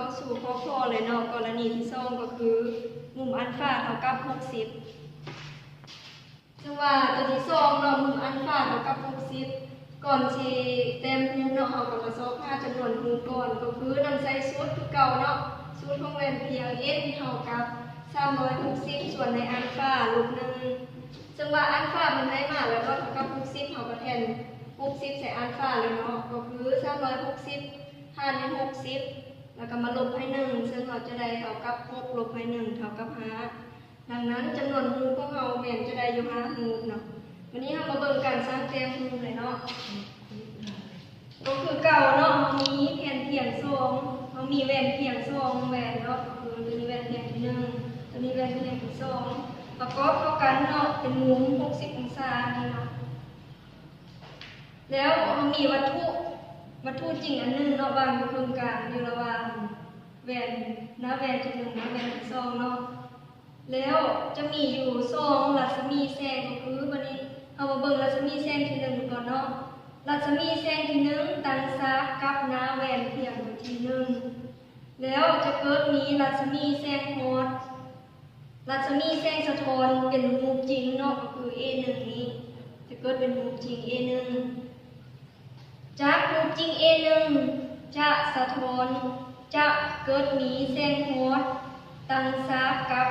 ເຂົ້າສູ່ຂໍ້ຂໍ້ເລີຍເນາະ. ກໍລະນີທີສອງກໍຄືມຸມອັນຟາເທົ່າກັບຫົກສິບ. ເຊິ່ງວ່າຕົວທີສອງເນາະ, ມຸມອັນຟາເທົ່າກັບຫົກສິບ, ກ່ອນຊິແຕ້ມຮູບເນາະ, ເຮົາກໍມາຊອກຫາຈຳນວນຮູບກ່ອນ, ກໍຄືນຳໃຊ້ສູດຄືເກົ່າເນາະ, ສູດຂອງແວ່ນພຽງ N ເທົ່າກັບສາມຮ້ອຍຫົກສິບສ່ວນໃນອັນຟາລົບໜຶ່ງ. ເຊິ່ງວ່າອັນຟາມັນໃຫ້ມາແລ້ວເນາະ, ເທົ່າກັບຫົກສິບ, ເຮົາກໍແທນຫົກສິບໃສ່ອັນຟາເລີຍເນາະ, ກໍຄືສາມຮ້ອຍຫົກສິບຫານໃຫ້ຫົກສິບ ແລ້ວກໍມາລົບໃຫ້ໜຶ່ງ, ເຊິ່ງເຮົາຈະໄດ້ເທົ່າກັບຫົກລົບໃຫ້ໜຶ່ງເທົ່າກັບຫ້າ. ດັ່ງນັ້ນ ຈຳນວນຮູບຂອງເຮົາແມ່ນຈະໄດ້ຢູ່ຫ້າຮູບເນາະ. ວັນນີ້ເຮົາມາເບິ່ງການສ້າງແຕ້ມຮູບເລີຍເນາະ. ກໍຄືເກົ່າເນາະ, ເຮົາມີແຜ່ນພຽງສອງ, ເຮົາມີແວ່ນພຽງສອງແວ່ນເນາະ, ກໍຄືຕົວນີ້ແວ່ນພຽງທີໜຶ່ງ, ຕົວນີ້ແວ່ນພຽງທີສອງ, ປະກອບເຂົ້າກັນເນາະ, ເປັນມຸມຫົກສິບອົງສານີ້ເນາະ. ແລ້ວເຮົາມີວັດຖຸ, ວັດຖຸຈິງອັນໜຶ່ງເນາະ, ວາງຢູ່ເຄິ່ງກາງ ຢູ່ລະຫວ່າງແວ່ນ, ໜ້າແວ່ນທີໜຶ່ງ ໜ້າແວ່ນທີສອງເນາະ. ແລ້ວຈະມີຢູ່ສອງລັດສະໝີແສງ, ກໍຄືບັດນີ້ເຮົາມາເບິ່ງລັດສະໝີແສງທີໜຶ່ງກ່ອນເນາະ. ລັດສະໝີແສງທີໜຶ່ງຕັ້ງສາກກັບໜ້າແວ່ນພຽງຕົວທີໜຶ່ງ, ແລ້ວຈະເກີດມີລັດສະໝີແສງຮອດ, ລັດສະໝີແສງສະທ້ອນເປັນຮູບຈິງເນາະ, ກໍຄື A ໜຶ່ງນີ້ ຈະເກີດເປັນຮູບຈິງ A ໜຶ່ງ. ຈາກຮູບຈິງ A ໜຶ່ງ ຈະສະທ້ອນ, ຈະເກີດມີແສງຮອດຕັ້ງສາກກັບ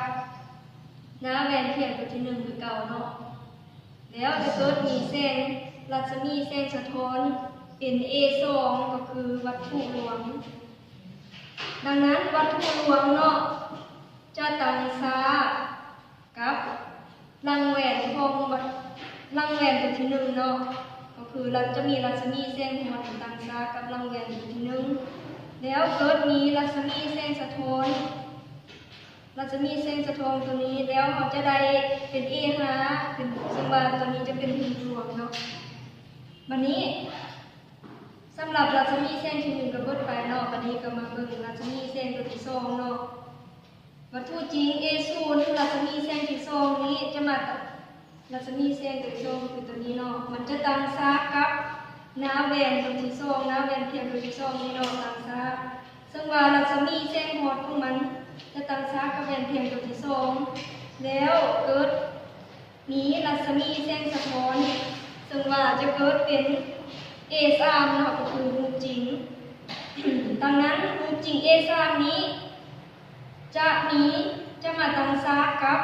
ໜ້າແວ່ນພຽງຕົວທີໜຶ່ງຄືເກົ່າເນາະ. ແລ້ວຈະເກີດມີແສງ, ລັດສະໝີແສງສະທ້ອນເປັນ A ສອງ ກໍຄືວັດຖຸລວງ. ດັ່ງນັ້ນ ວັດຖຸລວງເນາະ ຈະຕັ້ງສາກັບຫຼັງແວ່ນຂອງວັດ, ຫຼັງແວ່ນຕົວທີໜຶ່ງເນາະ, ກໍຄືຈະມີລັດສະໝີແສງຮອດຕັ້ງສາກັບຫຼັງແວ່ນຕົວທີໜຶ່ງ, ແລ້ວເກີດມີລັດສະໝີແສງສະທ້ອນ, ລັດສະໝີແສງສະທ້ອນຕົວນີ້ ແລ້ວເຮົາຈະໄດ້ເປັນ A ຫ້າ ເປັນ, ເຊິ່ງວ່າຕົວນີ້ຈະເປັນຮູບລວງເນາະ. ບັດນີ້ ສຳລັບລັດສະໝີແສງທີໜຶ່ງກໍເບິດໄປເນາະ, ບັດນີ້ກໍມາເບິ່ງລັດສະໝີແສງຕົວທີສອງເນາະ. ວັດຖຸຈິງ A ສູນ ລັດສະໝີແສງທີສອງນີ້ຈະມາ, ລັດສະໝີແສງຕົວທີສອງຄືຕົວນີ້ເນາະ, ມັນຈະຕັ້ງສາກັບໜ້າແວ່ນຕົວທີສອງ, ໜ້າແວ່ນພຽງຕົວທີສອງນີ້ເນາະ, ຕັ້ງສາ. ເຊິ່ງວ່າລັດສະໝີແສງຮອດຂອງມັນຈະຕັ້ງສາກັບແວ່ນພຽງຕົວທີສອງ, ແລ້ວເກີດ ມີລັດສະໝີແສງສະທ້ອນ, ເຊິ່ງວ່າຈະເກີດເປັນ A ສາມເນາະ, ກໍຄືຮູບຈິງ. ດັ່ງນັ້ນ ຮູບຈິງ A ສາມນີ້ຈະມີ, ຈະມາຕັ້ງສາກັບ,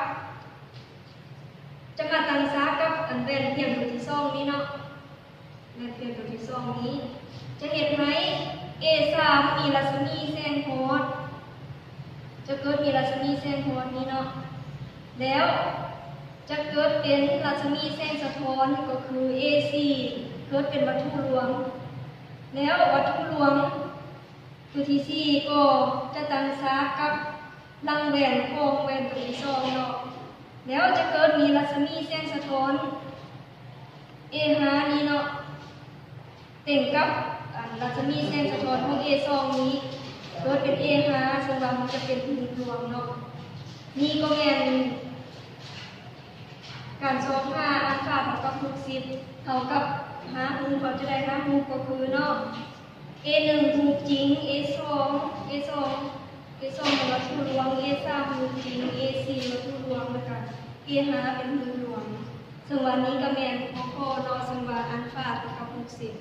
ຈະມາຕັ້ງສາກັບອັນແວ່ນພຽງຕົວທີສອງນີ້ເນາະ. ແວ່ນພຽງຕົວທີສອງນີ້ຈະເຮັດໃຫ້ A ສາມ ມີລັດສະໝີແສງຮອດ, ຈະເກີດມີລັດສະໝີແສງຮອດນີ້ເນາະ, ແລ້ວຈະເກີດເປັນລັດສະໝີແສງສະທ້ອນ ກໍຄື A ສີ່ ເກີດເປັນວັດຖຸລວງ, ແລ້ວວັດຖຸລວງ ຕົວທີສີ່ກໍຈະຕັ້ງສາກັບຫຼັງແວ່ນຂອງແວ່ນຕົວທີສອງເນາະ, ແລ້ວຈະເກີດມີລັດສະໝີແສງສະທ້ອນ A ຫ້ານີ້ເນາະ ເຕັງກັບ ອັນ ລັດສະໝີແສງສະທ້ອນຂອງ A ສອງນີ້ ເກີດເປັນ A ຫ້າ ເຊິ່ງວ່າມັນຈະເປັນຮູບລວງເນາະ. ນີ້ກໍແມ່ນ ການຊອກຫາອັນຟາເທົ່າກັບຫົກສິບ ເທົ່າກັບຫ້າຮູບ ເຮົາຈະໄດ້ຫ້າຮູບກໍຄືເນາະ A ໜຶ່ງ ຮູບຈິງ A ສອງ A ສອງ A ສອງ ວັດຖຸລວງ A ສາມ ຮູບຈິງ A ສີ່ ວັດຖຸລວງ ແລ້ວກະ A ຫ້າ ເປັນຮູບລວງ. ເຊິ່ງວ່ານີ້ກໍແມ່ນຫົວຂໍ້ເນາະ ເຊິ່ງວ່າອັນຟາເທົ່າກັບຫົກສິບ.